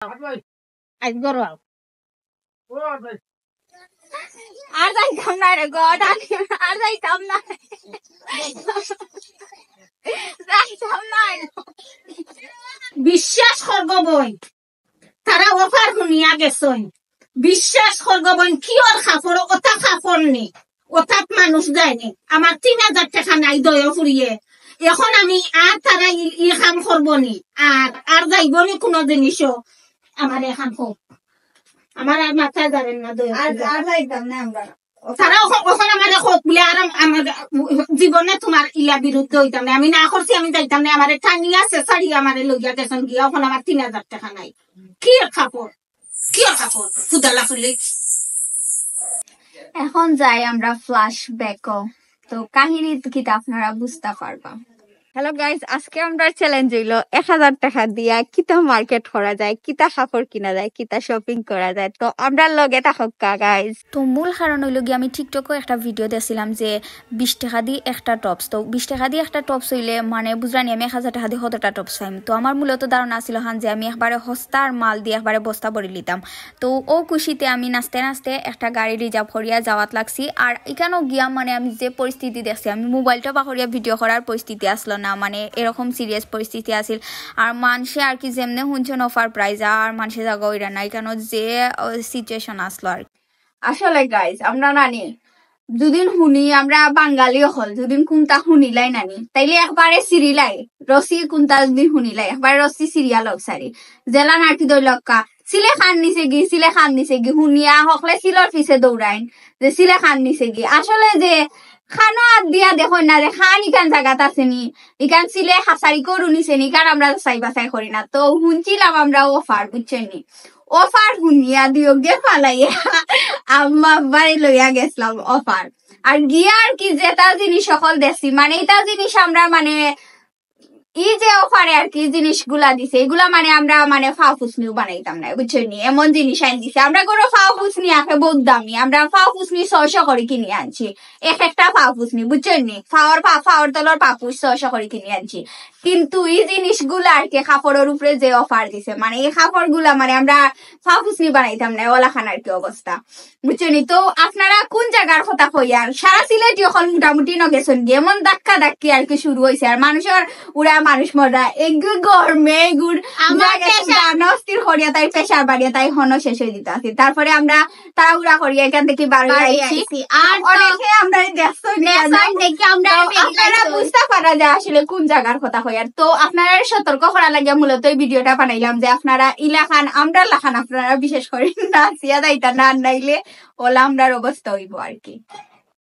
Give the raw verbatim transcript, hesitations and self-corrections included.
আইজ ঘরো আও। আর যাইতাম না রে গো, আর যাইতাম না। যাইতাম না। বিশ্বাস কর গো বইন, তারা অফার হুনিয়া গেছইন। বিশ্বাস কর গো বইন, কিওর কাপড়, ওটা কাপড় নি, ওটাত মানুষ যায়নি। আমার তিন হাজার টেকা নাই দয়া ফুরিয়ে। এখন আমি আর তারা ই, ই কাম করবো নি, আর, আর যাইবো নি কুনু জিনিসও। আমার এখন হোক, আমার আর মাথা ধরেন না দয়া আর, ফুরিয়ে। আর যাইতাম না আমরা। তারা অখন, অখন আমারে কউক বুলে, আর আম-, আমার জীবনে তুমার ইলা বিরুদ্ধে অইতাম না। আমি না করছি, আমি যাইতাম না। আমারে টানিয়া ছেছাড়ি আমারে লইয়া গেছইন গিয়া, অখন আমার তিন হাজার টেকা নাই। কিওর কাপড়, কিওর কাপড়, ফুদালা ফুলি। এখন যাই আমরা ফ্ল্যাশব্যাকো। তো কাহিনী কিতা আপনারা বুঝতা পারবা। হ্যালো গাইস, আজকে আমরার চ্যালেঞ্জ অইলো এক হাজার টেকা দিয়া কিতা মার্কেট করা যায়, কিতা কাপড় কিনা যায়, কিতা শপিং করা যায়। তো আমরার লগে থাকউক্কা গাইস। তো মূল কারণ অইলো গিয়া, আমি TikTok-ও একটা ভিডিও দেখছিলাম যে বিশ টেকা দি একটা টপস। তো বিশ টেকা দি একটা টপস অইলে মানে বুঝরানি আমি এক হাজার টেকা দি কতটা টপস পাইমু। তো আমার মূলত ধারণা আছিল হান যে আমি একবারে হস্তার মাল দি একবারে বস্তা ভরি লিতাম। তো অউ খুশিতে আমি নাচতে নাচতে একটা গাড়ি রিজার্ভ করিয়া যাওয়াত লাগছি। আর ইখানো গিয়া মানে আমি যে পরিস্থিতি দেখছি, আমি মোবাইলটা পাকরিয়া ভিডিও করার পরিস্থিতি আছলো না, মানে এরকম সিরিয়াস পরিস্থিতি আছিল। আর মানষে আর কি যেমনে হুনছইন অফার প্রাইস, আর মানষে জাগা অইরা না, ইখানো যে সিচুয়েশন আছলো আর কি। আসলে গাইস, আমরা নানি যুদিন হুনি, আমরা বাঙালি অকল যুদিন কুনতা হুনিলাই নানি, তাইলে একবারে ছিড়িলাই, রশি কুনতা যুদি হুনিলাই, একবারে রশি ছিড়িয়া লউক সারি। যেলা নাকি দইলক্কা, সিলে খান নিছে গি, সিলে খান নিছে গি, হুনিয়া হকলে সিলর পিছে দৌড়াইন, যে সিলে খান নিছে গি। আসলে যে খানো আত দিয়া দেখইন না রে, খান ইখান জাগাত আছে নি, ইখান সিলে হাসারি করু নিছে নি, কারণ আমরা যাচাই বাছাই করি না। তো হুনছিলাম আমরা অফার, বুঝছইন নি? অফার হুনিয়া দিও গে ফালাইয়া আম্মা বাড়ি লইয়া গেছলাম অফার। আর গিয়া আর কি যেটা জিনিস হকল দেখছি, মানে ইটা জিনিস আমরা মানে ই যে অফারে আর কি জিনিসগুলা দিছে, ইগুলা মানে আমরা মানে ফাও ফুসনিও বানাইতাম না, বুঝছইন নি? এমন জিনিস আইন দিছে। আমরা ঘরো ফাও ফুসনি আখে বউত দামি, আমরা ফাও ফুসনি ছয়শো করি কিনি আনছি, এক একটা ফাও ফুসনি, বুঝছইন নি? ফাওর পা-, ফাওর তলর পাপুস ছয়শো করি কিনি আনছি। কিন্তু ই জিনিসগুলা আর কি কাপড়র উপরে যে অফার দিছে, মানে ই কাপড়গুলা মানে আমরা ফাও ফুসনি বানাইতাম না, অলাখান আর কি অবস্থা। বুঝছইন নি? তো আপনারা কুন জাগার কথা কইয়ার? সারা সিলেটি অকল মোটামুটি ন গেছইন গি, এমন ধাক্কা ধাক্কি আর কি শুরু অইছে। আর মানুষর উড়া মানুষ মরা, এগু গরমে এগুর আমার যা গেছে pressure। জানো অস্থির করিয়া তাই প্রেশার বাড়িয়া তাই হনো শেষ অই দিতা আছে। তারপরে আমরা তাড়াহুড়া করিয়া ইখান থাকি বার অইয়া বাড়ি আইছি। আইছি। আর তো অনেকে আমরা দেখছইন নি, দেখছইন দেখি আমরা তো বেরিয়ে আপনারা আইছি। বুঝতা পারা যায় আসলে কুন জাগার কথা কইয়ার। তো আপনারা সতর্ক করা লাগিয়া মূলত ই ভিডিওটা বানাইলাম যে আপনারা ইলাখান, আমরা লাখান আপনারা বিশেষ করি না, সিয়া দাইতা না, আর নাইলে অলা আমরার অবস্থা অইবো আর কি।